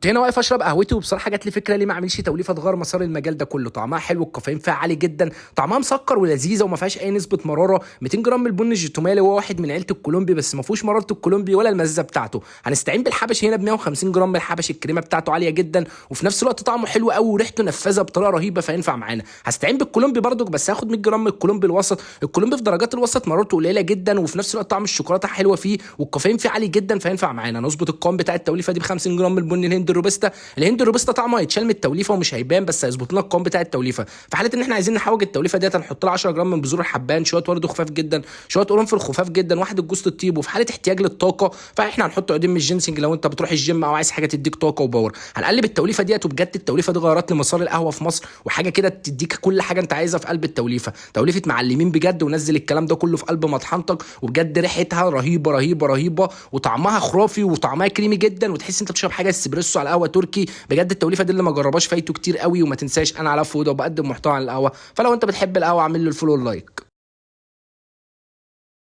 كنت هنا واقف اشرب قهوتي، وبصراحة جات لي فكرة ليه ما اعملش توليفة تغير مسار المجال ده كله. طعمها حلو، الكافيين فيها عالي جدا، طعمها مسكر ولذيذه وما فيهاش اي نسبه مرارة. 200 جرام من البن الجيتومالي، وهو واحد من عيله الكولومبي بس ما فيهوش مرارة الكولومبي ولا المزة بتاعته. هنستعين بالحبشي هنا ب 150 جرام من الحبشي، الكريمة بتاعته عالية جدا وفي نفس الوقت طعمه حلو قوي وريحته نفاذه بطريقة رهيبة، فينفع معانا. هستعين بالكولومبي برضك، بس هاخد 100 جرام من الكولومبي الوسط. الكولومبي في درجات الوسط مرارته قليله جدا، وفي نفس الوقت طعم الشوكولاتة حلوة فيه والكافيين فيه عالي جدا، فينفع معانا. نظبط القوام بتاع التوليفه دي ب 50 جرام من البن الهند الروبستا. الهند الروبستا طعمه هيتشال من التوليفه ومش هيبان، بس هيظبط لنا القوام بتاع التوليفه. في حاله ان احنا عايزين نحوج التوليفه ديت هنحط لها 10 جرام من بذور الحبان، شوية ورد خفاف جدا، شوية قرنفل خفاف جدا، واحدة جوز الطيب. وفي حاله احتياج للطاقة فاحنا هنحط عودين من الجينسنج لو انت بتروح الجيم او عايز حاجة تديك طاقة و power. هنقلب التوليفه ديت، وبجد التوليفه دي غيرت لي مسار القهوة في مصر، وحاجه كده تديك كل حاجة انت عايزها في قلب التوليفه. توليفة معلمين بجد، ونزل الكلام ده كله في قلب مطحنتك، وبجد ريحتها رهيبة رهيبة رهيبة، وطعمها خرافي وطعمها كريمي جدا، وتحس انت بتشرب حاجة اسبريسو على قهوة تركي. بجد التوليفه دي اللي ما جربهاش فايته كتير قوي. وما تنساش انا على فوده وبقدم محتوى عن القهوة، فلو انت بتحب القهوة اعمل له ال follow وال like.